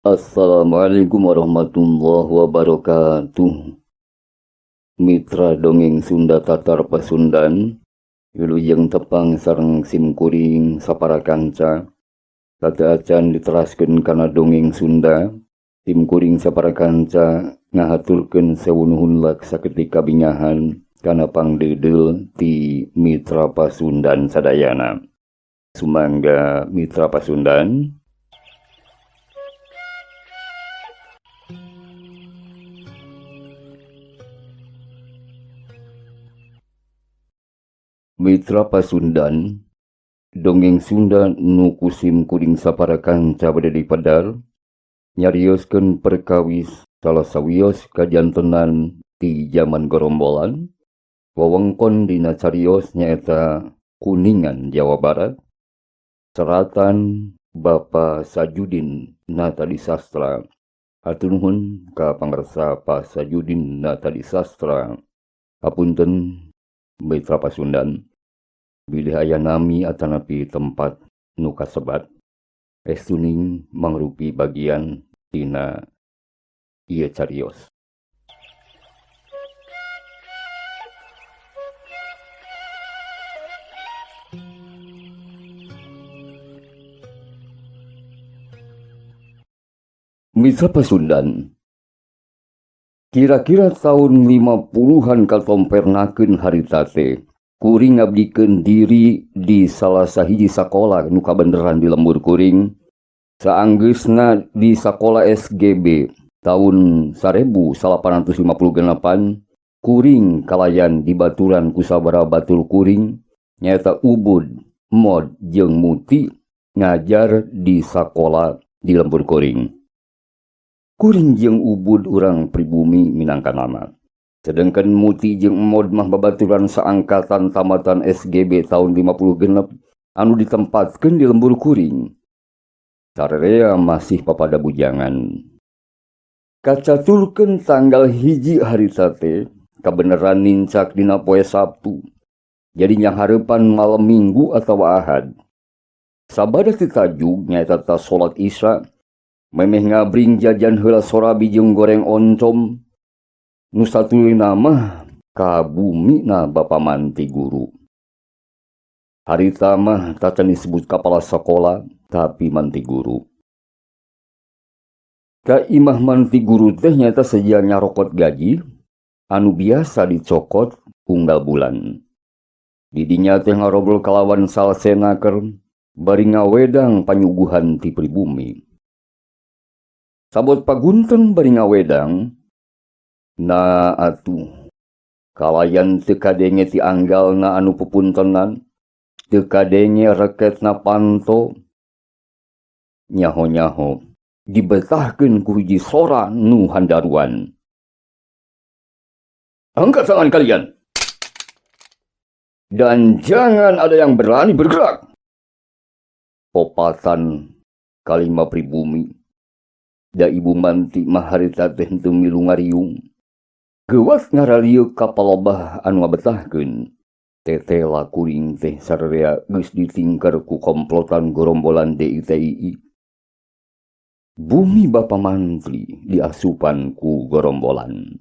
Assalamualaikum warahmatullahi wabarakatuh. Mitra dongeng Sunda Tatar Pasundan, wilujeng tepang sareng simkuring sapara kanca. Sateuacan diteraskeun kana dongeng Sunda, simkuring sapara kanca ngahaturkeun sewu nuhun lak saketik kabingahan kana pangdeudeul ti Mitra Pasundan sadayana. Sumangga Mitra Pasundan. Mitra Pasundan, dongeng Sunda nu ku simkuring sapara kanca bade dipedar, nyarioskeun perkawis salah sawios kajantenan ti jaman gorombolan, wewengkon dina carios nyaeta Kuningan, Jawa Barat, seratan Bapak Sajudin Natadisastra. Hatur nuhun ka pangarsa Pak Sajudin Natadisastra. Hapunten Mitra Pasundan, bilih aya nami atanapi tempat nu kasebat, estuning mangrupi bagian tina ieu carios. Mitra Pasundan, kira-kira tahun 50-an katompernakeun harita teh, kuring ngabdikeun diri di salah sahiji sakola nu kabeneran di lembur kuring, saanggeusna di sakola SGB tahun 1858, kuring kalayan dibaturan ku sabaraha batur kuring, nyaeta Ubud, Mod jeung Muti ngajar di sakola di lembur kuring. Kuring jeung Ubud urang pribumi minangka nama. Sedangkan Muti jeung Mod mah babaturan saangkatan tamatan SGB tahun 56 anu ditempatkeun di lembur kuring. Sararea masih papada bujangan. Kacaturkeun tanggal 1 harita teh kabeneran nincak dina poe Sabtu. Jadi nyanghareupan malam Minggu atawa Ahad. Sabada titajug nyaeta ta salat Isya, memeh ngabring jajan heula sorabi jeung goreng oncom. Nu satuluyna mah ka bumina Bapa Manti guru. Harita mah tacan disebut kapala sakola tapi manti guru. Ka imah manti guru teh nyaeta seja nyarokot gaji anu biasa dicokot unggal bulan. Didinya teh ngarobrol kalawan salsenaker bari ngawedang panyuguhan ti pribumi. Sabot pagunteng bari ngawedang, na atuh kalayan teu kadenge ti anggalna anu pupuntenan, teu kadenge reketna panto, nyaho-nyaho dibetahkeun ku hiji sora nu handaruan. Angkat tangan kalian dan jangan ada yang berani bergerak. Popatan kalima pribumi, da ibu manti mah harita teh henteu milu ngariung. Geuwas ngaralieu ka palobah anu ngabetahkeun. Tetela kuring teh sararea geus ditingker ku komplotan gorombolan DITII. Bumi Bapa Mantri diasupan ku gorombolan.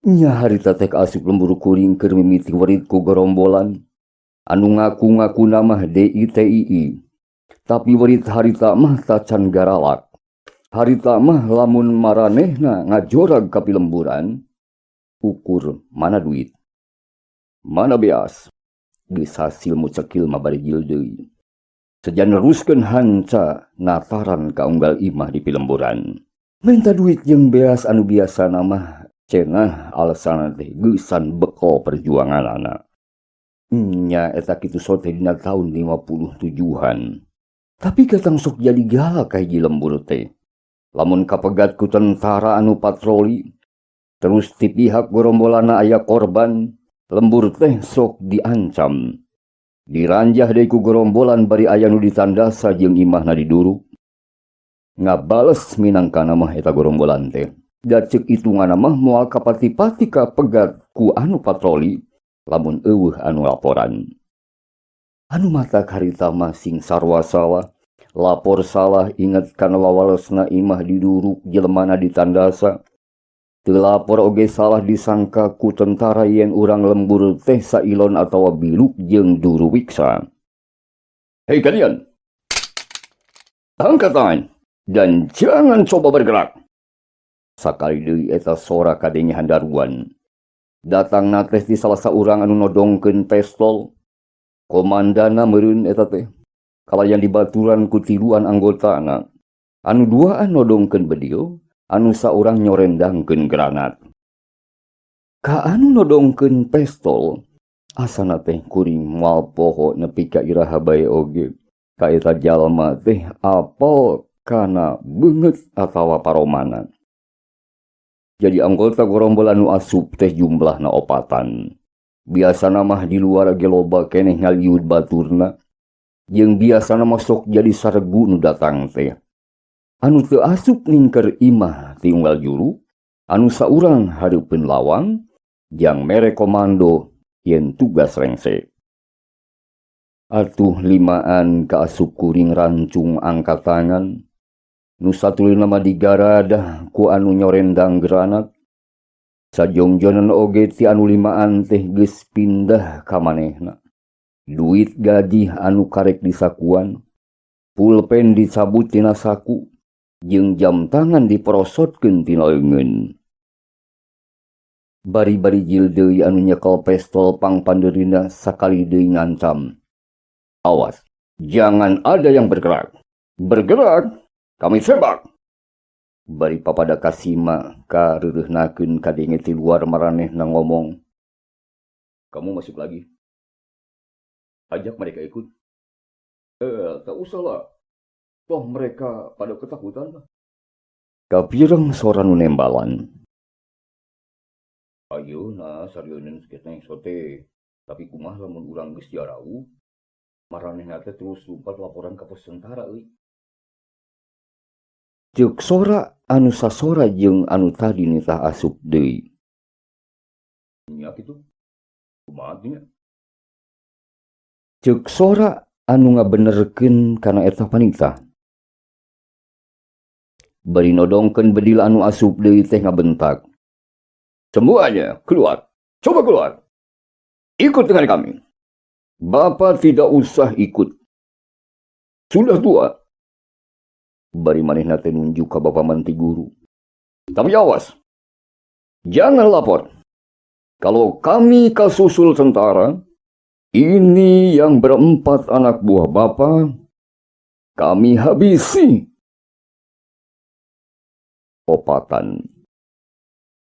Nya harita teh kaasup lembur kuring keur mimiti werit ku gorombolan anu ngaku-ngaku mah DITII. Tapi werit harita mah tacan garalak. Harita mah lamun maranehna ngajorag ka pilemburan, ukur mana duit, mana beas, geus hasil mucekil mah bari jil deui. Sejan neruskeun hanca nataran ka unggal imah di pilemburan. Minta duit jeung beas anu biasana mah cenah alasanna teh geusan beko perjuanganana. Nya eta kitu sote dina tahun 57-an. Tapi katang sok jadi galak ka hiji lembur teh. Lamun kapegat ku tentara anu patroli, Terus ti pihak gorombolana aya korban, lembur teh sok diancam. Diranjah deui ku gorombolan bari aya nu ditandasa jeung imahna diduruk. Ngabales minangkana mah eta gorombolan teh. Da ceuk hitunganna mah moal kapati-pati kapegat ku anu patroli lamun euweuh anu laporan. Anu matak harita mah sing sarua salah, lapor salah inget kana wawalesna imah diduruk jelemana ditandasa. Teu lapor oge salah disangka ku tentara yen urang lembur teh sailon atawa biluk jeung duruwiksa. Hei kalian, angkat tangan dan jangan coba bergerak. Sakali deui eta sora kadenge handaruan. Datangna teh ti salah saurang anu nodongkeun pestol. Komandana meureun eta teh. Kalayan dibaturan ku tiluan anggotana. Anu duaan nodongkeun bedil, anu saurang nyorendangkeun granat. Ka anu nodongkeun pestol, asana teh kuring moal poho nepi ka iraha bae oge. Ka eta jalma teh apal kana beungeut atawa paromana. Jadi anggota gorombolan nu asup teh jumlahna opatan. Biasana mah di luar ge loba keneh ngaliud baturna. Jeung biasana mah sok jadi saregu nu datang teh. Anu teu asup ningker imah ti unggal juru, anu saurang hareupeun lawang, jang mere komando yen tugas rengse. Atuh limaan kaasup kuring rancung angkat tangan, nu satuluyna mah digaradah ku anu nyorendang granat. Sajongjonan oge ti anu limaan teh geus pindah ka manehna. Duit gaji anu karek disakuan, pulpen dicabut tina saku, jeung jam tangan diporosotkeun tina leungeun. Bari-bari jil deui anu nyekel pestol pangpandeurina sakali deui ngancam. Awas, jangan ada yang bergerak. Bergerak, kami tembak. Bari papada kasima kareureuhnakeun kadenge ti luar maranehna ngomong. Kamu masuk lagi. Ajak mereka ikut. Tak usah lah. Toh mereka pada ketakutan lah. Kapireng sora nu nembalan. Ayeuna sarieun keneh sote. Tapi kumaha lamun urang geus diarau? Maranehna teh terus lumpat laporan ka pos tentara euy. Ceuk sora anu sasora jeung anu tadi nitah asup deui. Nya kitu. Kumaha nya? Ceuk sora anu ngabenerkeun kana eta panitah. Bari nodongkeun bedil anu asup deui teh ngabentak. Semuanya keluar. Coba keluar. Ikut dengan kami. Bapak tidak usah ikut. Sudah tua. Bari manehna teh nunjuk ka Bapak Manti Guru. Tapi awas. Jangan lapor. Kalau kami kasusul tentara, ini yang berempat anak buah Bapak, kami habisi. Opatan.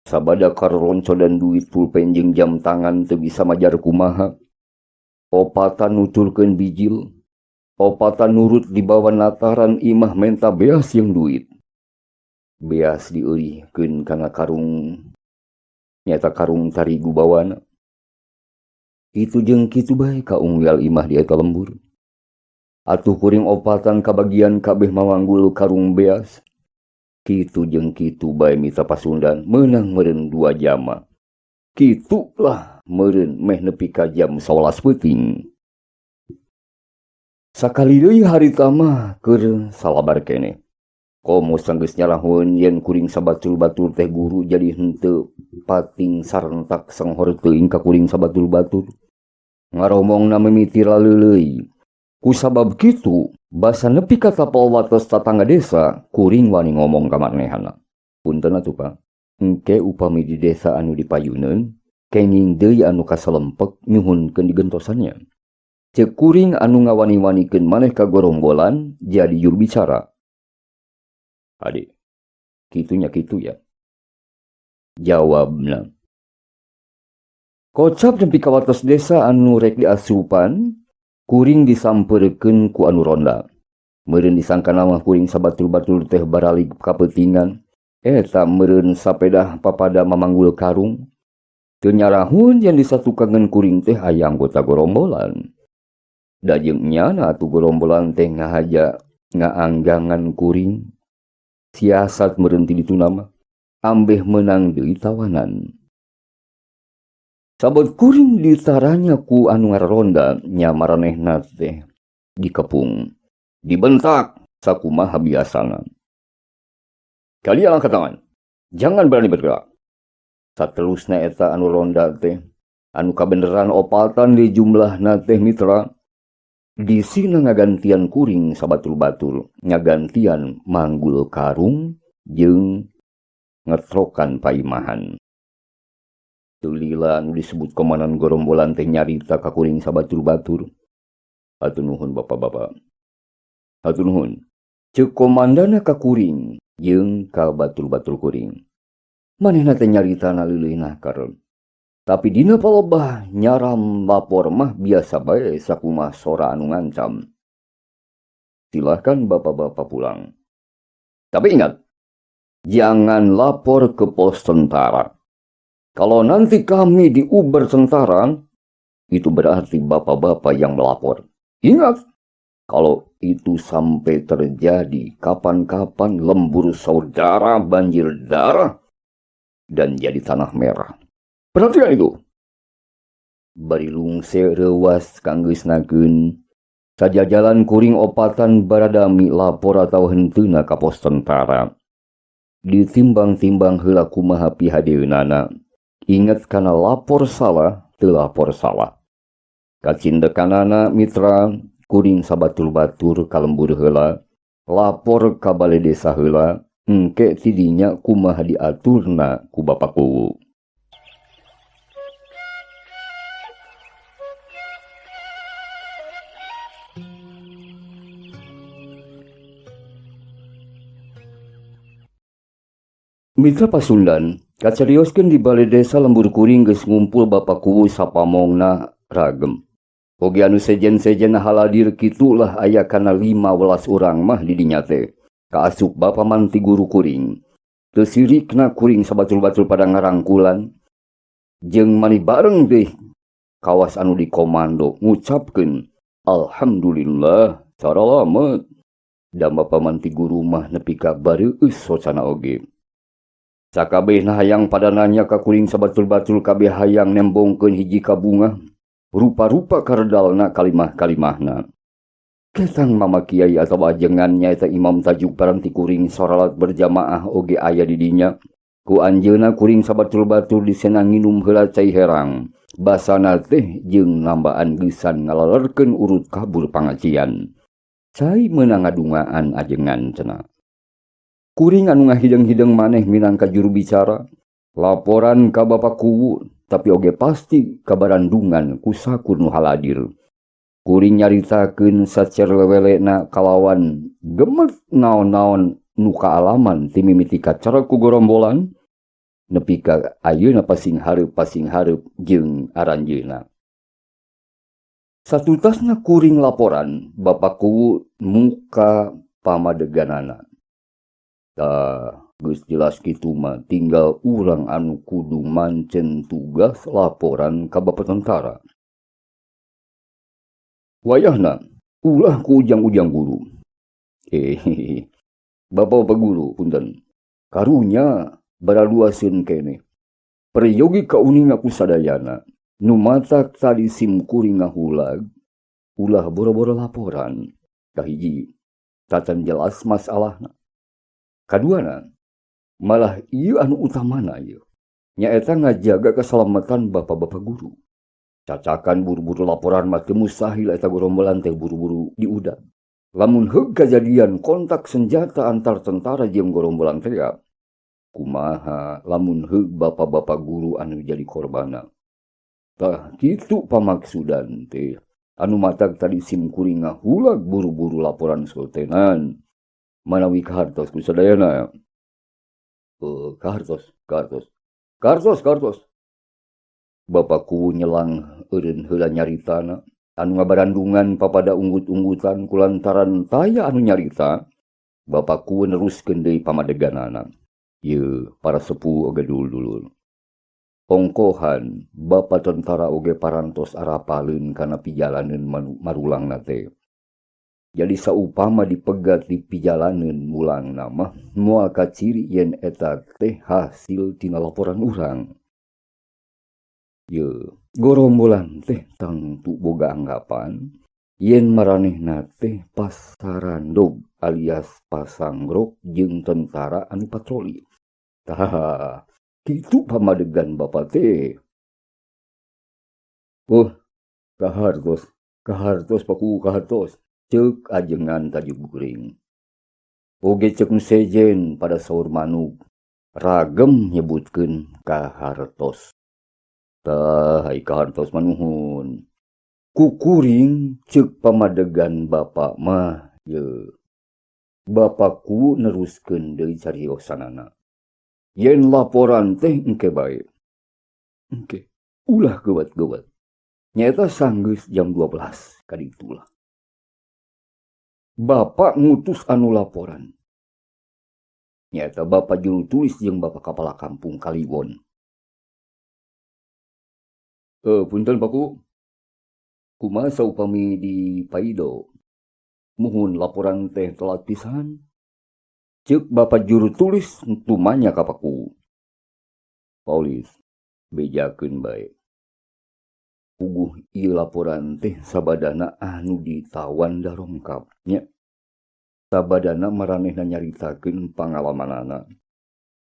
Sabada karoroncodan duit pulpen jeung jam tangan teu bisa majar kumaha. Opatan nuturkeun bijil. Opatan nurut dibawa nataran imah menta beas jeung duit. Beas dieurihkeun kana karung nyata karung tarigu bawana. Kitu jeung kitu bae kaunggal imah di eta lembur. Atuh kuring opatan kabagian kabeh mamanggul karung beas. Kitu jeung kitu bae mita pasundan meunang meureun 2 jama. Kitulah meureun meh nepi ka jam 11 peuting. Sakali deui harita mah keur salabar keneh. Komo sanggeus nyarahun yen kuring sabatur-batur teh guru jadi henteu pating sarentak sanghor teuing ka kuring sabatur-batur. Ngaromongna mimiti laleuleuy. Kusabab kitu, basa nepi ka tapal wates tatangga desa, kuring wani ngomong ka manehna. Punten atuh Pak, engke upami di desa anu dipayuneun, kenging deui anu kaselempek nyuhunkeun digentosannya. Ceuk kuring anu ngawani-wanikeun maneh ka gorombolan jadi juru bicara. Adik, kitunya kitu ya. Jawabna. Kocap nepi ka wates desa anu rek diasupan, kuring disampeurkeun ku anu ronda. Meureun disangkana mah kuring sabatur-batur teh baralig kapeutingan. Eta meureun sapedah papada mamanggul karung. Teu nyarahun yen disatukangeun kuring teh aya anggota gorombolan. Da jeung nyana atuh gorombolan teh ngahaja ngaanggangan kuring. Siasat meureun ti dituna mah ambeh meunang deui tawanan. Sabot kuring ditaranya ku anu ngaronda nya maranehna teh dikepung, dibentak sakumaha biasana. Kalian angkat tangan, jangan berani bergerak. Saterusna eta anu ronda teh, anu kabeneran opatan di jumlahna teh mitra, disina ngagantian kuring sabatur-batur, ngagantian manggul karung jeung ngetrokan paimahan. Teu lila anu disebut komandan gorombolan teh nyarita ka kuring sabatur-batur. Hatur nuhun bapak-bapak. Hatur nuhun. Ceuk komandana ka kuring jeung ka batur-batur kuring. Manehna teh nyaritana leuleih nakar. Tapi dina palebah nyaram lapor mah biasa bae sakumaha sora anu ngancam. Silahkan bapak-bapak pulang. Tapi ingat, jangan lapor ke pos tentara. Kalau nanti kami diuber tentara, itu berarti bapak-bapak yang melapor. Ingat, kalau itu sampai terjadi, kapan-kapan lembur saudara banjir darah dan jadi tanah merah. Perhatikan itu. Bari lungse reuwas kanggeusnakeun, sajajalan kuring opatan baradami lapor atau henteuna ka pos tentara. Ditimbang-timbang heula kumaha pihadeunana. Ingat kana lapor salah, teu lapor salah. Kacindekanana mitra kuring sabatur-batur ka lembur heula, lapor ka bale desa heula, engke tidinya kumaha diaturna ku Bapak Kuwu. Mitra Pasundan, kacarioskeun di bale desa lembur kuring geus ngumpul Bapak Kuwu sapamongna ragem. Oge anu sejen-sejen haladir kitulah aya kana 15 urang mah di dinya teh. Kaasup Bapa Manti guru kuring. Teu sirikna kuring sabatul-batul pada ngarangkulan. Jeung mani bareng deh kawas anu dikomando ngucapkeun alhamdulillah saralamet. Dan Bapa Manti guru mah nepi ka bareueus socana oge. Sakabehna hayang pada nanya ka kuring sabatul-batul kabeh hayang nembongkeun hiji kabunga. Rupa-rupa karedalna kalimah-kalimahna. Ketang mama kiai atau ajengan nyaeta imam tajuk paranti kuring soralat berjamaah oge aya di dinya. Ku anjeunna kuring sabatul-batul disena nginum heula cai herang. Basana teh jeung nambaan geusan ngalalerkeun urut kabur pangajian. Cai meunang ngadungaan ajengan cenah. Kuring anu ngahideng-hideng maneh minangka juru bicara, laporan ka Bapak Kuwu, tapi oge pasti kabarandungan ku sakur nu haladir. Kuring nyaritakeun sacerewelena kalawan gemet naon-naon nu kaalaman ti mimiti kacara ku gorombolan, nepi ka ayeuna pasing hareup-pasing hareup jeung aranjeuna. Satutasna kuring laporan, Bapak Kuwu muka pamadeganana. Tah, geus jelas kitu mah tinggal urang anu kudu mancen tugas laporan ka Bapak Tentara. Wayahna ulah ku ujang-ujang guru. Bapak-bapak guru punten. Karunya baraluaseun keneh. Peryogi kauninga ku sadayana, nu matak tadi sim kuring ngahulag, ulah boro-boro laporan. Kahiji, tacan jelas masalahna. Kaduana, malah ieu anu utamana ieu. Nyaeta ngajaga keselamatan bapak-bapak guru. Cacakan buru-buru laporan mah teu mustahil eta gorombolan teh buru-buru diudag. Lamun heug kajadian kontak senjata antar tentara jeung gorombolan teh, kumaha lamun heug bapak-bapak guru anu jadi korbana. Tah kitu pamaksudan teh. Anu matak tadi sim kuring ngahulag buru-buru laporan sultenan. Manawi kahartos ku sadayana. Kahartos, kahartos. Kahartos, kahartos. Bapakku nyelang eureun heula nyaritana. Anu ngabarandungan papada unggut-unggutan kulantaran taya anu nyarita. Bapakku neruskeun deui pamadeganana. Yeuh para sepuh oge dulur-dulur. Ongkohan bapa tentara oge parantos arapaleun kana pijalaneun marulangna teh. Jadi saupama dipegat di pijalaneun mulangna mah moal kaciri yen eta teh hasil tina laporan urang. Yeuh, gorombolan teh tangtu boga anggapan yen maranehna teh pasarandog alias pasangrok jeung tentara anu patroli. Tah, kitu pamadegan bapa teh. Oh, kahartos, kahartos paku kahartos. Ceuk ajengan tajuk kuring. Oge ceuk nu sejen pada saur manuk ragem nyebutkeun kahartos. Tah, ai kahartos manuhun. Ku kuring ceuk pamadegan bapa mah ye. Bapakku neruskeun deui cariosanana. Yen laporan teh engke bae. Engke ulah geuwat-geuwat. Nyaeta sanggeus jam 12 kaditulah. Bapak ngutus anu laporan. Nyaeta bapak juru tulis jeung bapak kepala kampung Kaliwon. Punten Paku. Kumaha saupami di Paido? Muhun laporan teh telat pisan. Ceuk bapak juru tulis tumanya ka Paku. Paulis bejakeun bae. Puguh ieu laporan teh sabadana anu ditawan darongkap nya. Sabadana maranehna nyaritakeun pangalamanana.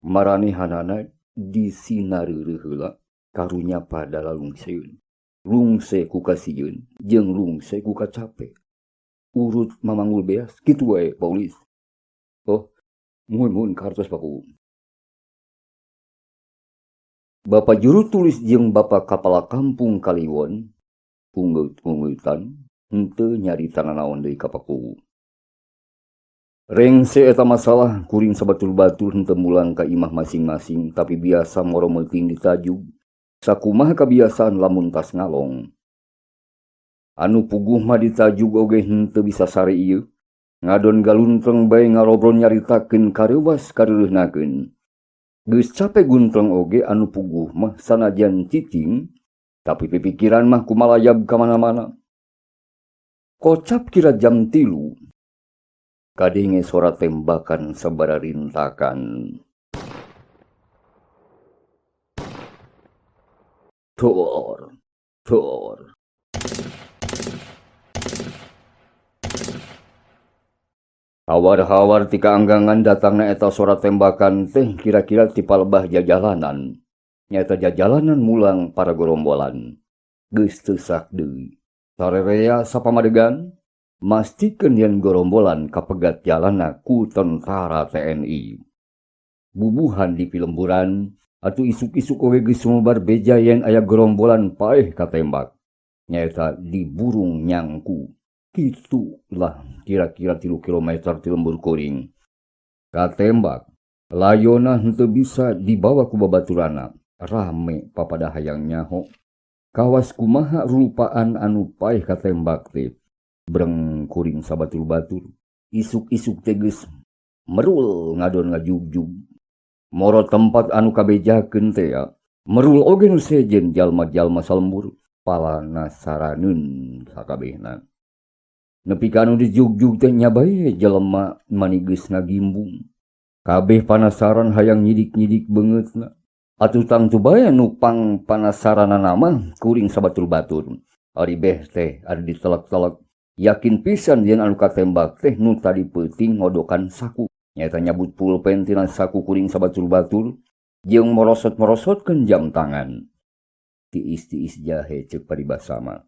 Maranehanana disinareureuh heula karunya pada lalungseun. Rungse ku kasieun jeung rungse ku kacape. Urut mamanggul beas kitu wae Paulis. Oh, muhun-muhun kartos Paku. Bapak juru tulis jeung bapak kepala kampung Kaliwon unggeut-unggeutan henteu nyarita nanaon deui ka Paku. Rengse eta masalah kuring sabatur-batur henteu mulang ka imah masing-masing tapi biasa moro meuting ditajug. Sakumaha kabiasaan lamun tas ngalong. Anu puguh mah ditajug oge henteu bisa sare ieu. Ngadon galuntreng bae ngarobrol nyaritakeun kareuwas kareureuhnakeun. Geus cape guntreng oge anu puguh mah sanajan cicing, tapi pipikiran mah kumalayab ka mana-mana. Kocap kira jam 3, kadenge sora tembakan sabara rintakan. Dor, dor. Hawar-hawar tika anggangan datangna eta sora tembakan teh kira-kira ti palebah jajalanan. Nyaeta jajalanan mulang para gorombolan. Geus teu sak deui. Sarerea sapamadegan mastikeun yen gorombolan kapegat jalana ku tentara TNI. Bubuhan di pilemburan atuh isuk-isuk oge geus sumebar beja yen aya gerombolan paeh katembak. Nyaeta di burung nyangku. Kitulah kira-kira 3 kilometer ti lembur kuring. Katembak, layona henteu bisa dibawa ku babaturana. Rame papada hayang nyaho. Kawas kumaha rupaan anu paeh katembak teh. Breng kuring sabatur-batur. Isuk-isuk teh geus merul ngadon ngajugjug. Moro tempat anu kabejakeun teh ya. Merul oge nu sejen jalma-jalma salembur palanasaraneun sakabehna. Nepi ka anu dijugjug teh nya bae jelema mani geus ngagimbung. Kabeh panasaran hayang nyidik-nyidik beungeutna. Atuh tangtu bae nu pang panasaranana mah kuring sabatur-batur. Ari beh teh ari ditelek-telek. Yakin pisan yen anu katembak teh nu tadi peuting ngodokan saku. Nyaeta nyabut pulpen tina saku kuring sabatur-batur jeung merosot-merosotkeun jam tangan. Tiis-tiis jahe ceuk paribasa mah.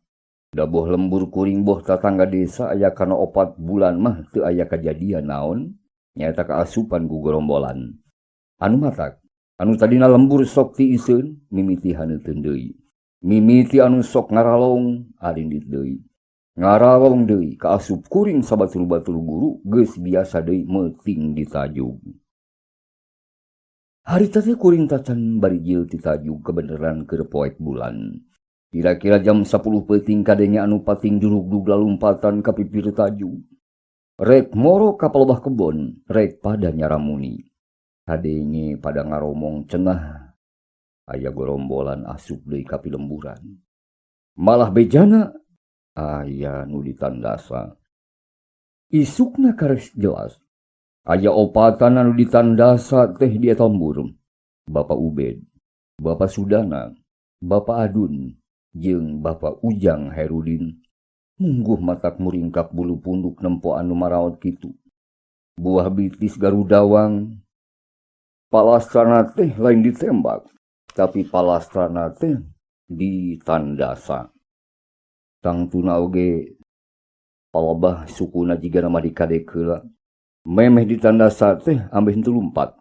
Da boh lembur kuring boh tatangga desa aya kana 4 bulan mah teu aya kajadian naon, nyaeta kaasupan ku gorombolan. Anu matak, anu tadina lembur sok tiiseun mimiti haneuteun deui. Mimiti anu sok ngaralong arindit deui. Ngarawong deui kaasup kuring sabatur-batur guru geus biasa deui meuting ditajug. Harita teh kuring tacan barijil ditajug kebeneran keur poek bulan. Kira-kira jam 10 peuting kadenge anu pating jurugdug lalumpatan ka pipir tajug. Rek moro ka palebah kebon, rek pada nyaramuni. Kadenge pada ngaromong cenah aya gorombolan asup deui ka pilemburan. Malah bejana aya nu ditandasa. Isukna kares jelas. Aya opatan anu ditandasa teh di eta lembur. Bapak Ubed, Bapak Sudana, Bapak Adun, jeung Bapak Ujang Herudin. Mungguh matak muringkak bulu punduk nempo anu maraot kitu. Buah bitis garudawang. Palastrana teh lain ditembak, tapi palastrana teh ditandasa. Tangtuna oge palebah sukuna jigana mah dikadek heula. Memeh ditandasa teh ambeh henteu lumpat.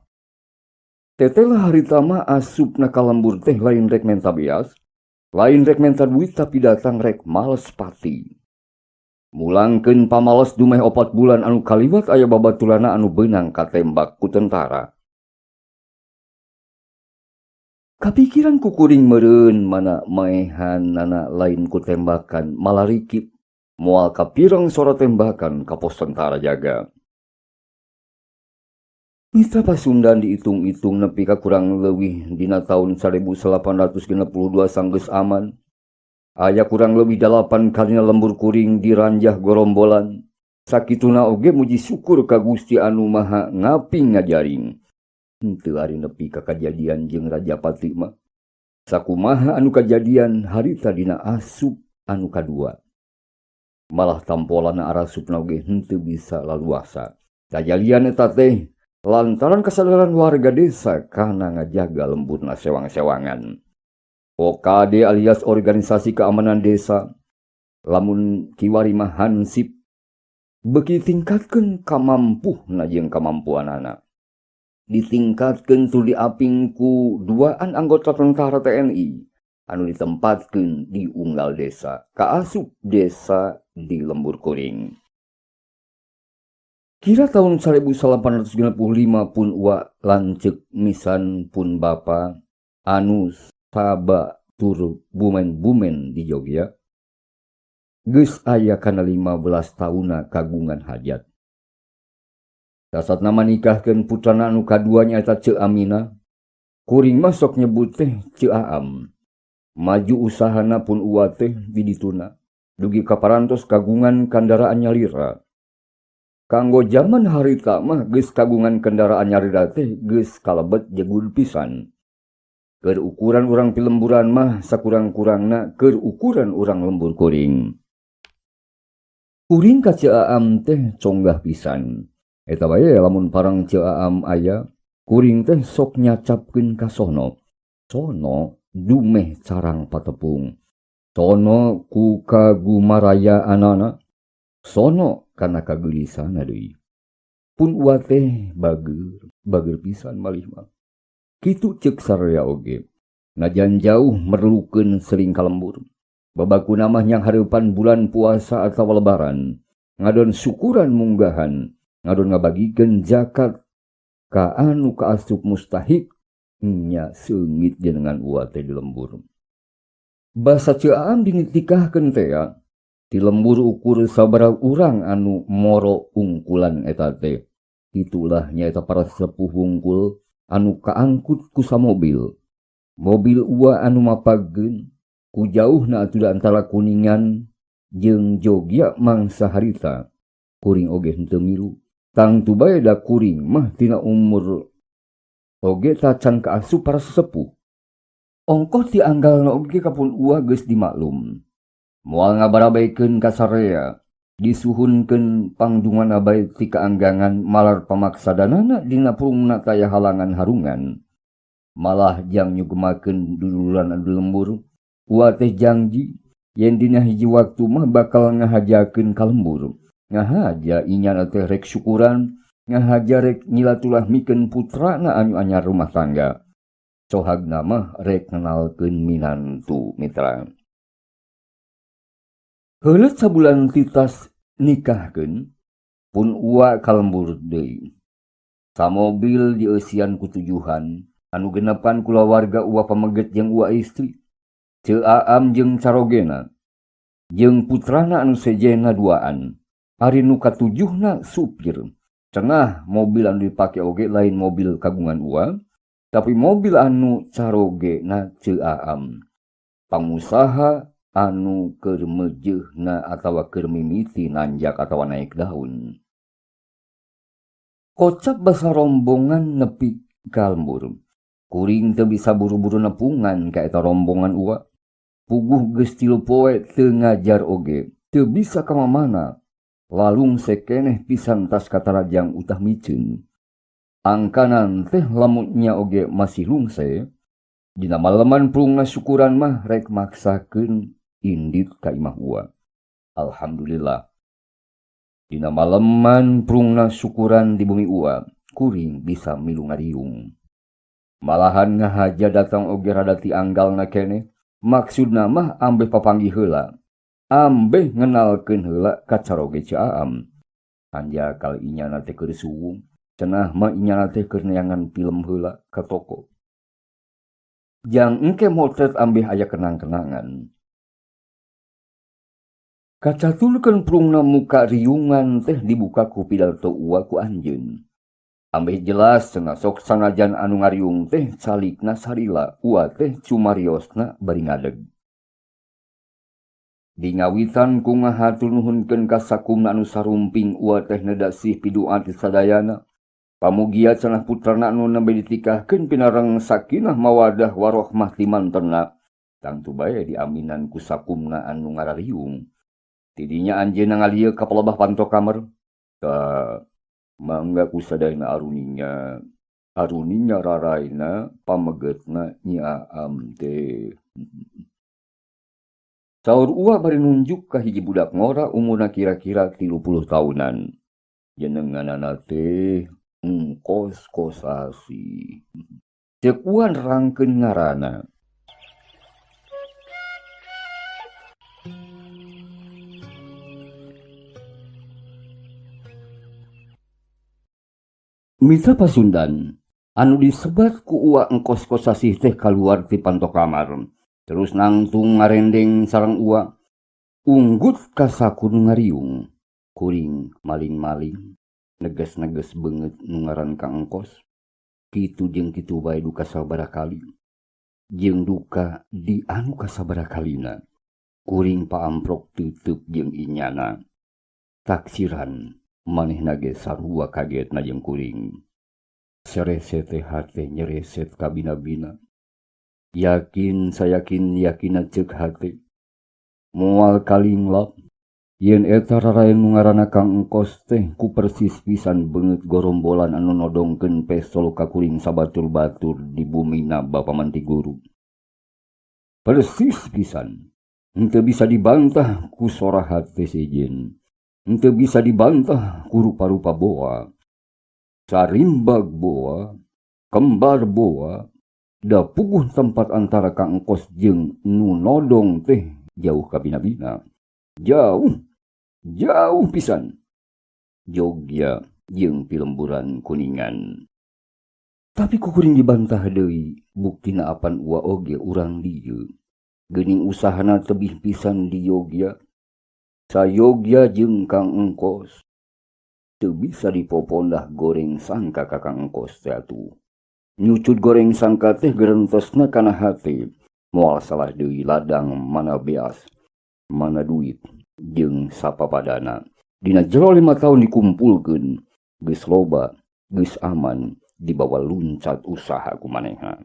Tetelah harita mah asupna ka lembur teh lain rek menta beas, lain rek menta duit, tapi datang rek males pati. Mulangkeun pamales dumeh 4 bulan anu kaliwat aya babaturana anu beunang katembak ku tentara. Kapikiran ku kuring meureun mana maehanana lain ku tembakan malah rikip moal kapireng sora tembakan ka pos tentara jaga. Mitra Pasundan diitung-itung nepi ka kurang leuwih dina taun 1862 sanggeus aman. Aya kurang leuwih 8 kalina lembur kuring diranjah gorombolan. Sakituna oge muji syukur ka Gusti anu Maha Ngaping ngajaring. Henteu ari nepi ka kajadian jeung Raja Pati mah. Sakumaha anu kajadian harita dina asup anu kadua. Malah tampolana arasupna oge henteu bisa laluasa. Kajadian eta teh lantaran kesadaran warga desa kana ngajaga lemburna sewang-sewangan. OKD alias Organisasi Keamanan Desa, lamun kiwari mah hansip, beuki tingkatkeun kamampuhna jeung kamampuanana. Ditingkatkeun tur diaping ku duaan anggota tentara TNI anu ditempatkeun di unggal desa, kaasup desa di lembur kuring. Kira tahun 1895 pun ua lanceuk misan pun bapa anu saba tur bumen-bumen di Jogja. Geus aya kana 15 tauna kagungan hajat. Sasatna manikahkeun putrana anu kadua nyaeta Ceu Amina. Kuring mah sok nyebut teh Ceu Aam. Maju usahana pun ua teh di dituna. Dugi kaparantos kagungan kandaraan nyalira. Kanggo jaman harita mah geus kagungan kendaraan nyalira teh geus kalebet jegul pisan. Keur ukuran urang pilemburan mah sakurang-kurangna keur ukuran urang lembur kuring. Kuring ka Ceu Aam teh conggah pisan. Eta bae lamun parang Ceu Aam aya, kuring teh sok nyacapkeun ka sono. Sono dumeh carang patepung. Sono ku kagumarayaanana. Sono kana kagelisana deui. Pun ua teh bager, bager pisan malih mah. Kitu ceuk sararea oge. Najan jauh merlukeun sering ka lembur. Babakuna mah nyang hareupan bulan puasa atawa lebaran. Ngadon syukuran munggahan, ngadon ngabagikeun zakat ka anu kaasup mustahik nya seungit jenengan ua teh di lembur. Basa Ceu Aam dinitikahkeun teh ya. Di lembur ukur sabaraha urang anu moro ungkulan eta teh. Itulah nyaeta para sepuh wungkul anu kaangkut ku samobil. Mobil ua anu mapageun ku jauhna atuh antara Kuningan jeung Jogja mangsa harita. Kuring oge henteu milu. Tangtu bae da kuring mah tina umur oge tacan kaasup para sesepuh. Ongkoh ti anggalna oge kapun ua geus dimaklum. Moal ngabarabekeun ka sarea, disuhunkeun pangdungana bae ti kaanggangan malar pamaksadanana dina purungna taya halangan harungan. Malah jang nyugemakeun duduluran anu lembur, ua teh jangji yen dina hiji waktu mah bakal ngahajakeun ka lembur. Ngahaja inyana teh rek syukuran, ngahaja rek nyilaturahmikeun putrana anu anyar rumah tangga. Sohagna mah rek ngenalkeun minantu mitra. Heuleut sabulan titas nikahkeun, pun ua ka lembur deui. Samobil dieusian ku tujuhan, anu genepan kulawarga ua pameget jeung ua istri. Ceu Aam jeung carogena, jeung putrana anu sejena duaan. Ari nu katujuhna supir. Cenah mobil anu dipake oge lain mobil kagungan Uwa, tapi mobil anu carogena Ceu Aam. Pangusaha anu keur meujeuhna atawa keur mimiti nanjak atawa naik daun. Kocap basa rombongan nepi ka lembur. Kuring teu bisa buru-buru nepungan ka eta rombongan Uwa. Puguh geus 3 poe teu ngajar oge, teu bisa ka mamana. Lalung sekeneh pisan tas katarajang utah miceun. Angkanan teh lamunnya oge masih lungse. Dina maleman prungna syukuran mah rek maksakeun indit ka imah Uwa. Alhamdulillah. Dina maleman prungna syukuran di bumi Uwa, kuring bisa milu ngariung. Malahan ngahaja datang oge rada ti anggalna keneh, maksudna mah ambeh papanggih heula. Ambeh ngenalkeun heula ka caroge Ceu Aam. Hanjakal inyana teh keur suwung, cenah mah inyana teh keur neangan film heula ka toko. Jang engke motret ambeh aya kenang-kenangan. Kacatulkeun prungna muka riungan teh dibuka ku pidato Uwa ku anjeun. Ambeh jelas cenah sok sanajan anu ngariung teh calikna sarila, Uwa teh cumariosna bari ngadeg. Di ngawitan ku ngahatur nuhunkeun ka sakumna anu sarumping Uwa teh neda sih pidua ti sadayana. Pamugia cenah putrana anu nembe ditikahkeun pinareng sakinah mawadah warohmah ti mantena. Tangtu bae diaminan ku sakumna anu ngarariung. Tidinya anjeunna ngalieu ka palebah panto kamar. Ka mangga ku sadayana aruninya. Aruninya raraina pamegetna Nyi Aam teh. Saur Uwa bari nunjuk ka hiji budak ngora umurna kira-kira 30 tahunan. Jenenganana teh Engkos Kosasih. Ceuk Uwa nerangkeun ngaranna. Mitra Pasundan, anu disebat ku Uwa Engkos Kosasih teh kaluar ti panto kamar. Terus nangtung ngarendeng sareng Uwa. Unggut ka saku nu ngariung. Kuring maling-maling, neges-neges beungeut nu ngaran Kang Engkos. Kitu jeung kitu bae duka sabaraha kali. Jeung duka di anu kasabaraha kalina. Kuring paamprok teuteuk jeung inyana. Taksiran manehna ge sarua kagetna jeung kuring. Serese teh hate nyereset ka bina-bina. Yakin sayakin yakina ceuk hate. Moal kalinglap yen eta raraen nu ngaranna Kang Engkos teh ku persis pisan beungeut gorombolan anu nodongkeun pestol ka kuring sabatur-batur di bumina Bapa Mantiguru. Persis pisan. Henteu bisa dibantah ku sora hate sejen. Henteu bisa dibantah ku rupa-rupa boa. Sarimbag boa, kembar boa, da puguh tempat antara Kang Engkos jeung nu nodong teh jauh ka bina-bina. Jauh, jauh pisan. Jogja jeung pilemburan Kuningan. Tapi ku kuring dibantah deui, buktina apan Uwa oge urang dieu. Geuning usahana tebih pisan di Yogya. Sayogya jeung Kang Engkos. Teu bisa dipopondah goreng sangka ka Kang Engkos teh atuh. Nyucut goreng sangka teh gerentosna kana hate. Moal salah deui ladang mana beas, mana duit jeung sapapadana. Dina jero 5 tahun dikumpulkeun, geus loba, geus aman, dibawa luncat usaha kumaneha.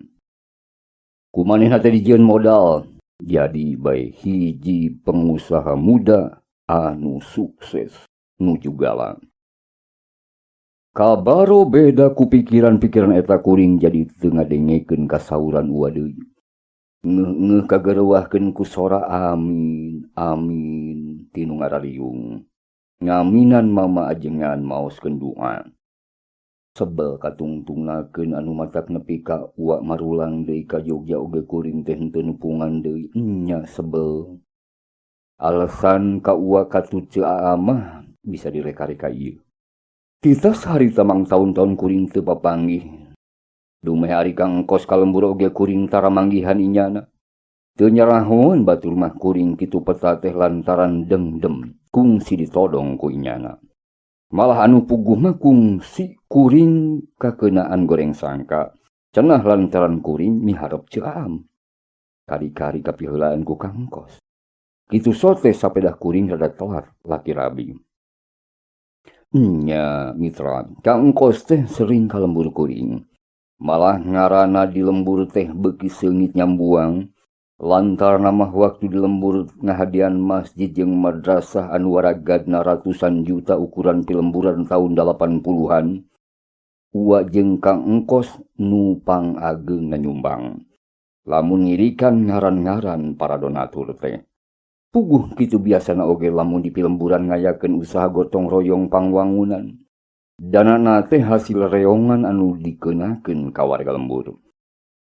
Kumanehna teh dijieun modal, jadi bae hiji pengusaha muda anu sukses nuju galang. Kabaro beda ku pikiran-pikiran eta kuring jadi teu ngadengekeun kasauran Uwa deui. Ngeuh-ngeuh kagereuwahkeun ku sora amin, amin tinu ngarariung. Ngaminan mama ajengan maoskeun doa. Sebel katungtungnakeun anu matak nepi ka Uwa marulang deui ka Jogja oge kuring teh henteu nepungan deui nya sebel. Alasan ka Uwa katut Ceu Aam mah bisa direka-reka ieu. Titas harita mang taun-taun kuring teu papanggih. Dumeh ari Kang Engkos ka lembur oge kuring tara manggihan inyana. Teu nyarahoan batur mah kuring kitu peta teh lantaran dengdem kungsi ditodong ku inyana. Malah anu puguh mah kungsi kuring kakeunaan goreng sangka. Cenah lantaran kuring miharep Ceu Aam. Kari-kari kapiheulaan ku Kang Kos. Kitu sote sapedah kuring rada telat laki rabi. Nya mitra, Kang Kos teh sering ka lembur kuring. Malah ngaranna di lembur teh beuki seungit nyambuang. Lantaran mah waktu di lembur ngahadian masjid jeung madrasah anu waragadna ratusan juta ukuran pilemburan tahun 80-an. Uwa jeung Kang Engkos nu pangageung nyumbang. Lamun ngirikan ngaran-ngaran para donatur teh. Puguh kitu biasana oge lamun di pilemburan ngayakeun usaha gotong royong pangwangunan. Danana teh hasil reongan anu dikeunakeun ka warga lembur.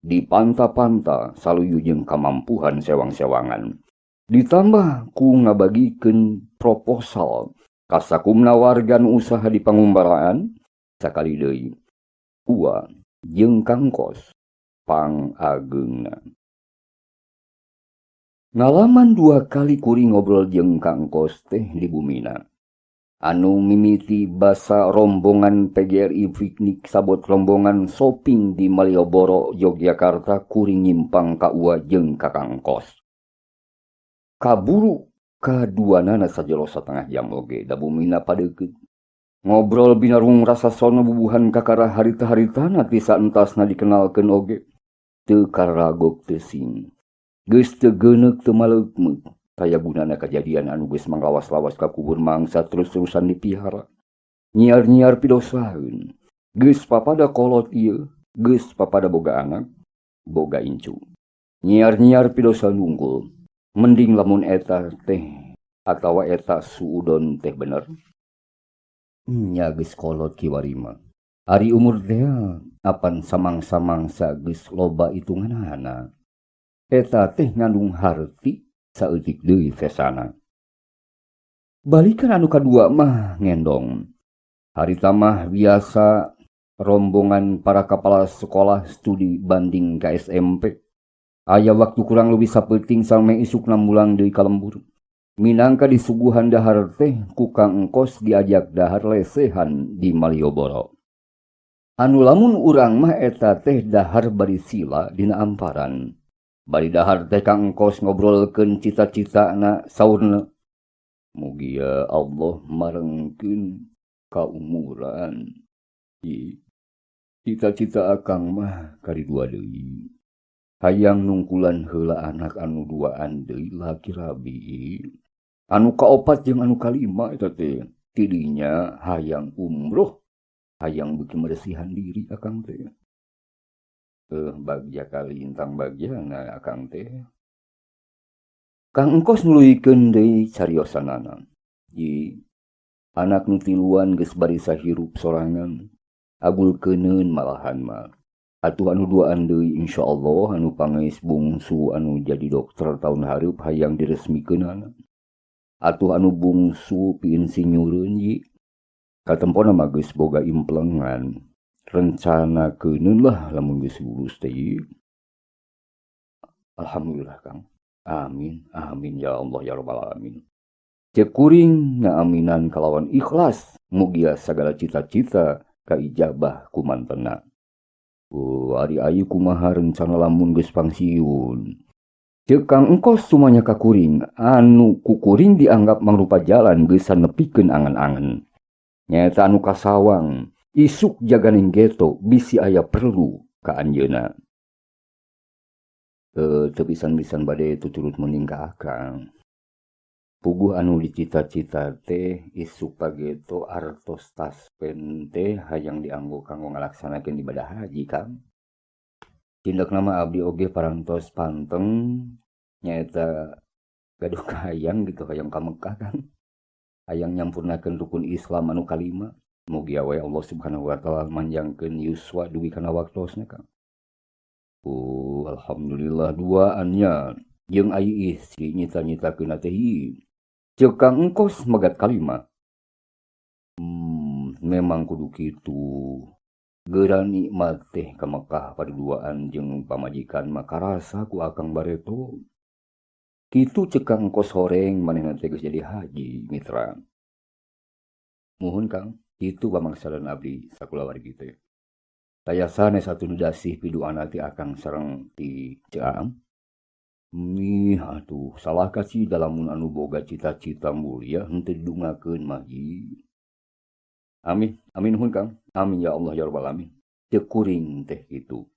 Dipanta-panta saluyu jeung kamampuhan sewang-sewangan. Ditambah ku ngabagikeun proposal ka sakumna warga nu usaha di pangumbaraan sakali deui. Uwa jeung Kang Kos pangageungna. Ngalaman dua kali kuring ngobrol jeung Kang Kos teh di bumina. Anu mimiti basa rombongan PGRI piknik sabot rombongan shopping di Malioboro, Yogyakarta kuring nyimpang ka Uwa jeung ka Kang Kos. Kaburu kaduanana sajero satengah jam oge da bumina padeukeut. Ngobrol binarung rasa sono bubuhan kakara harita-haritana ti saentasna dikenalkeun oge. Teu karagok teu sing. Geus teu geuneuk teu maleukmeuk. Kaya gunana kajadian anu geus manglawas-lawas ka kubur mangsa terus-terusan dipihara. Nyiar-nyiar pidosaeun. Geus papada kolot ieu, geus papada boga anak, boga incu. Nyiar-nyiar pidosa nunggul. Mending lamun eta teh atawa eta suudon teh bener. Nya geus kolot kiwari mah. Ari umur teh apan samang-samangsa geus loba hitunganana. Eta teh ngandung harti saeutik deui fesana. Balikan anu kadua mah ngendong. Harita mah biasa rombongan para kepala sekolah studi banding ka SMP. Aya waktu kurang lebih sapeuting sampe isukna mulang deui ka lembur. Minangka disuguhan dahar teh ku Kang Engkos diajak dahar lesehan di Malioboro. Anu lamun urang mah eta teh dahar bari sila dina amparan. Bari dahar teh Kang Engkos ngobrolkeun cita-citana saurna. Mugia Allah marengkeun kaumuran. Cita-cita akang mah kari dua deui. Hayang nungkulan heula anak anu duaan deui laki rabi. Anu kaopat jeung anu kalima eta teh. Tidinya hayang umroh, hayang beuki meresihan diri akang teh. Bagja kali intang bagja na akang teh. Kang Engkos nuluykeun deui cariosanana. Ji, anak nu tiluan geus barisa hirup sorangan. Agul keuneun malahan mah. Atuh anu duaan deui insyaallah anu pangeus bungsu anu jadi dokter taun hareup hayang diresmikeunana. Atuh anu bungsu piinsinyureun ji. Katempona mah geus boga implengan. Rencana keuneun lah lamun geus lulus teh. Alhamdulillah Kang. Amin amin ya Allah ya rabbal alamin. Ceuk kuring ngaaminan kalawan ikhlas mugia sagala cita-cita kaijabah ku mantena. Ari ayu kumaha rencana lamun geus pangsiun. Ceuk Kang Engkos sumanya ka kuring anu ku kuring dianggap mangrupa jalan geus nepikeun angan-angan. Nyaeta anu kasawang isuk jaganing geto bisi aya perlu ka anjeunna. Teu pisan-pisan bade tuturut mending ka akang. Puguh anu dicita-cita teh isuk pageto artos taspen teh hayang dianggo kanggo ngalaksanakeun ibadah haji Kang. Tindakna mah abdi oge parantos panteng nyaeta gaduh kahayang gitu hayang ka Mekah Kang. Hayang nyampurnakeun rukun Islam anu kalima. Mugia we Allah Subhanahu wa taala manjangkeun yuswa dugi kana waktosna Kang. Alhamdulillah duaannya jeung ai istri nyita-nyitakeun teh. Ceuk Kang Engkos megat kalima. Memang kudu kitu. Geura nikmat teh ka Mekah paduduaan jeung pamajikan mah karasa ku akang bareto. Kitu ceuk Kang Engkos horeng manehna teh geus jadi haji mitra. Muhun Kang, kitu pamangsadan abdi sakulawargi teh. Taya sanes atuh nu dasih piduana ti Akang sareng ti Ceu Aam. Mih atuh salah kacida lamun anu boga cita-cita mulia henteu didungakeun mah ji. Amin, amin nuhun Kang. Amin ya Allah ya rabbal alamin. Ceuk kuring teh kitu.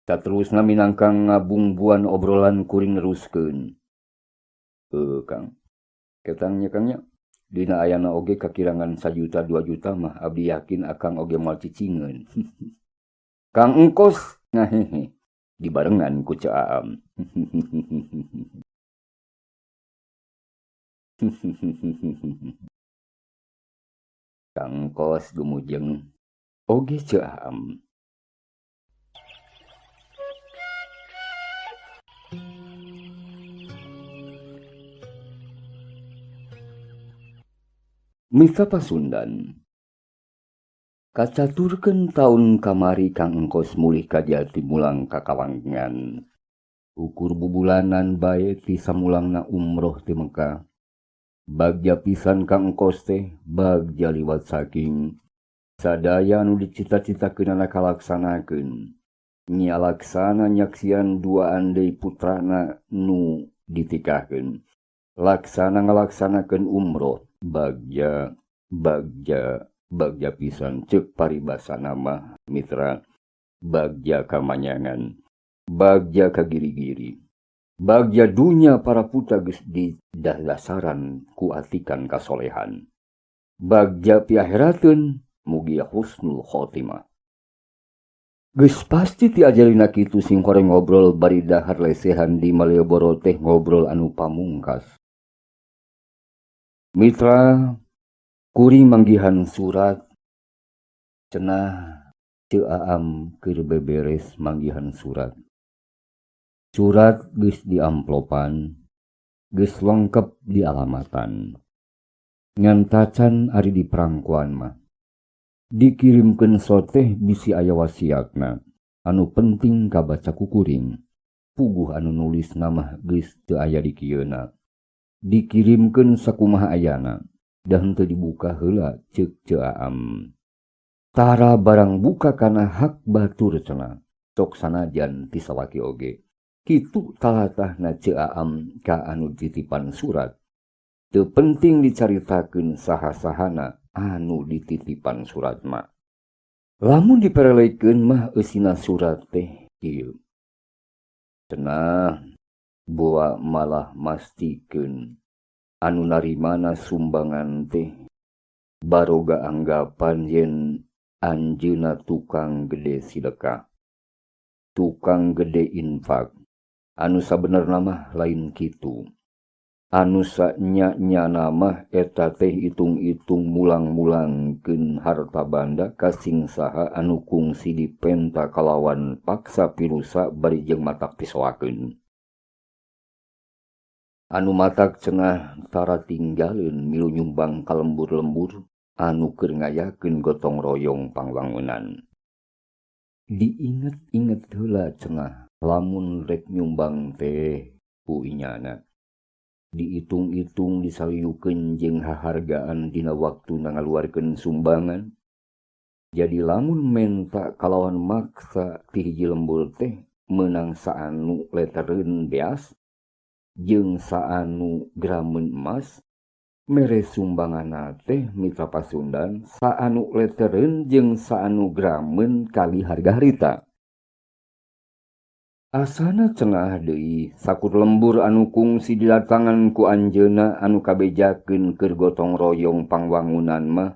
Saterusna minangka ngabungbuan obrolan kuring neruskeun. Heuh Kang. Ketang nya Kang nya. Dina ayana oge kakirangan sajuta 2 juta mah abdi yakin Akang oge moal cicingeun. Kang Engkos ngahehe dibarengan ku Ceu Aam. Kang Engkos gumujeng oge Ceu Aam. Mitra Pasundan kacaturkeun taun kamari Kang Engkos mulih ka Jati mulang ka Kawangan. Ukur bubulanan bae ti samulangna umroh ti Mekah. Bagja pisan Kang Engkos teh bagja liwat saking sadaya anu dicita-citakeunana kalaksanakeun. Nya laksana nyaksian duaan deui putrana nu ditikahkeun. Laksana ngalaksanakeun umroh bagja bagja bagja pisan ceuk paribasana mah mitra. Bagja kamanyangan, bagja kagiri-giri, bagja dunya para putra geus didahdasaran ku atikan kasolehan. Bagja piakhirateun mugia husnul khotimah. Geus pasti ti ajalina kitu sing horeng ngobrol bari dahar lesehan di Malioboro teh ngobrol anu pamungkas. Mitra kuring manggihan surat cenah Ceu Aam keur beberes manggihan surat. Surat geus diamplopan, geus lengkep dialamatan. Ngan tacan ari di prangkuan mah. Dikirimkeun soteh bisi aya wasiatna anu penting kabaca ku kuring. Puguh anu nulis mah geus teu aya di kieuna. Dikirimkeun sakumaha ayana, da henteu dibuka heula ceuk Ceu Aam. Tara barang buka kana hak batur cenah, sok sanajan ti salaki oge. Kitu talatahna Ceu Aam ka anu titipan surat. Teu penting dicaritakeun saha-sahana anu dititipan surat mah. Lamun diperelekeun mah eusina surat teh kieu. Cenah boa malah mastikeun anu narimana sumbangan teh baroga anggapan yen anjeunna tukang gede sedekah, tukang gede infak. Anu sabenerna mah lain kitu. Anu sanya-nyana mah eta teh hitung-hitung mulang-mulangkeun harta banda ka sing saha anu kungsi dipenta kalawan paksa pirusa bari jeung matak pisoakeun. Anu matak cenah tara tinggaleun milu nyumbang ka lembur-lembur anu keur ngayakeun gotong royong pangwangunan. Diinget-inget heula cenah lamun rek nyumbang teh ku inyana. Diitung-itung disaliukeun jeung hahargaan dina waktuna ngaluarkeun sumbangan. Jadi lamun menta kalawan maksa ti hiji lembur teh meunang saanu leteren beas jeung saanu grameun emas, mere sumbanganna teh mitra Pasundan saanu leteren jeung saanu grameun kali harga harita. Asana cenah deui sakur lembur anu kungsi didatangan ku anjeunna anu kabejakeun keur gotong royong pangwangunan mah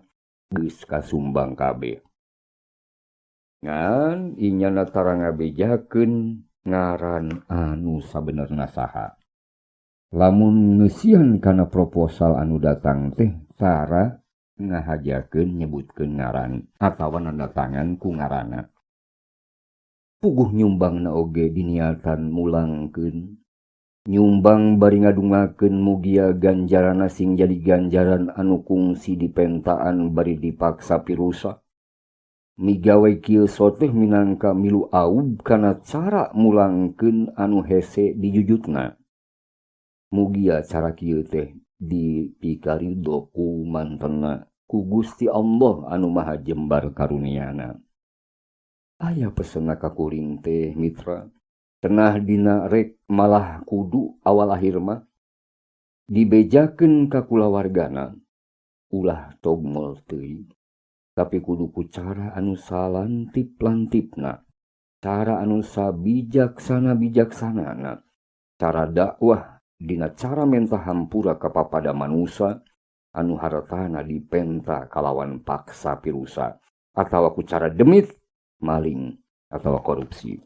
geus kasumbang kabeh. Ngan inyana tara ngabejakeun ngaran anu sabenerna saha. Lamun ngeusian kana proposal anu datang teh tara ngahajakeun nyebutkeun ngaran atawa nandatangan ku ngaranna. Puguh nyumbangna oge diniatan mulangkeun, nyumbang bari ngadungakeun mugia ganjaranna sing jadi ganjaran anu kungsi dipentaan bari dipaksa pirusa. Migawe kieu soteh minangka milu aub kana cara mulangkeun anu hese dijujutna. Mugia cara kieu teh dipikarido ku mantena Ku Gusti Allah anu Maha Jembar karuniana. Aya pesena ka kuring teh, mitra. Cenah dina rek malah kudu awal akhir mah dibejakeun ka kulawargana, ulah togmol teuing, tapi kudu ku cara anu salantip-lantipna, cara anu sabijaksana bijaksanana, cara dakwah dina cara menta hampura ka papada manusa anu hartana dipenta kalawan paksa pirusa atawa ku cara demit, maling atawa korupsi.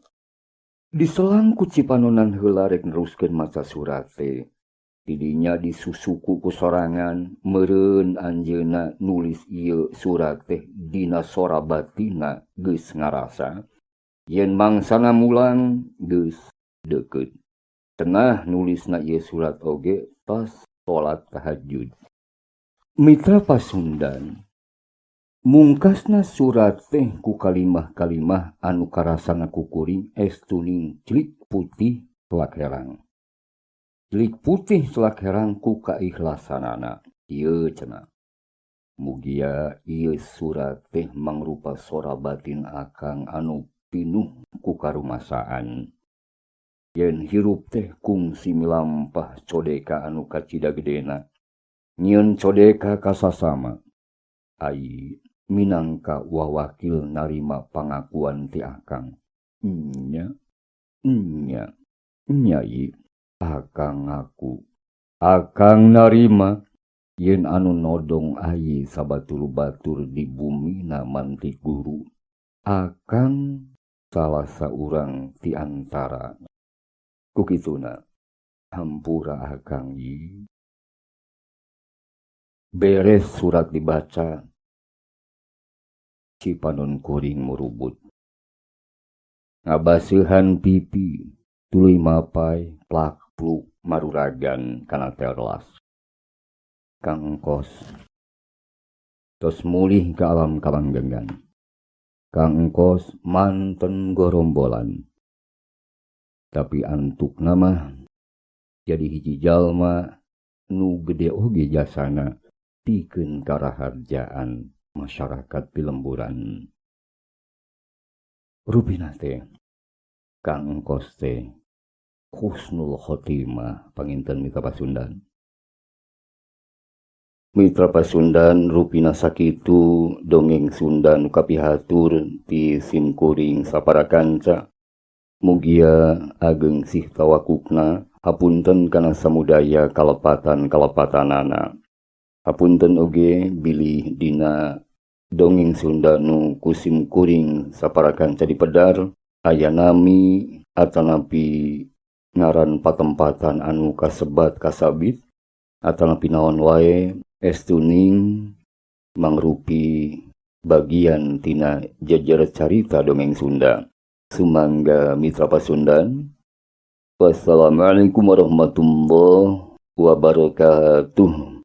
Diselang ku Cipanonan heula rek neruskeun maca surat teh, tidinya disusuku ku sorangan. Meureun anjeunna nulis ieu surat teh dina sora batinna geus ngarasa yen mangsana mulang geus deukeut. Cenah nulisna ieu surat oge pas salat tahajud. Mitra Pasundan, mungkasna surat teh ku kalimah-kalimah anu karasana ku kuring estuning celik putih telak herang. Celik putih telak herang ku kaikhlasanana. Ieu cenah. Mugia ieu surat teh mangrupa sora batin akang anu pinuh ku karumasaan. Yen hirup teh kungsi milampah codeka anu kacida gedena. Nyieun codeka ka sasama. Ai minangka wawakil narima pangakuan ti akang. Nya, nya, nyai, akang ngaku. Akang narima yen anu nodong ayi sabatur batur di bumina mantik guru. Akang salah saurang ti antara. Kukituna, hampura akang yi. Beres surat dibaca, Cipanon kuring murubut. Ngabaseuhan pipi, tuluy mapay, plak pluk maruragan kana teras. Kang Engkos tos mulih ke alam kalanggenggan. Kang Engkos manten gorombolan. Tapi antukna mah jadi hiji jalma nu gede oge jasana pikeun karaharjaan masyarakat pilemburan. Rupina teh Kang Engkos teh husnul khotimah, panginten, Mitra Pasundan. Mitra Pasundan, rupina sakitu dongeng Sunda nu kapihatur ti simkuring sapara kanca. Mugia ageng sih tawakukna. Hapunten kana samudaya kalepatan-kalepatanana. Hapunten oge bilih dina dongeng Sunda nu ku simkuring sapara kanca dipedar aya nami atanapi ngaran patempatan anu kasebat kasabit atanapi naon wae, estuning mangrupi bagian tina jejer carita dongeng Sunda. Sumangga, Mitra Pasundan. Wassalamualaikum warahmatullahi wabarakatuh.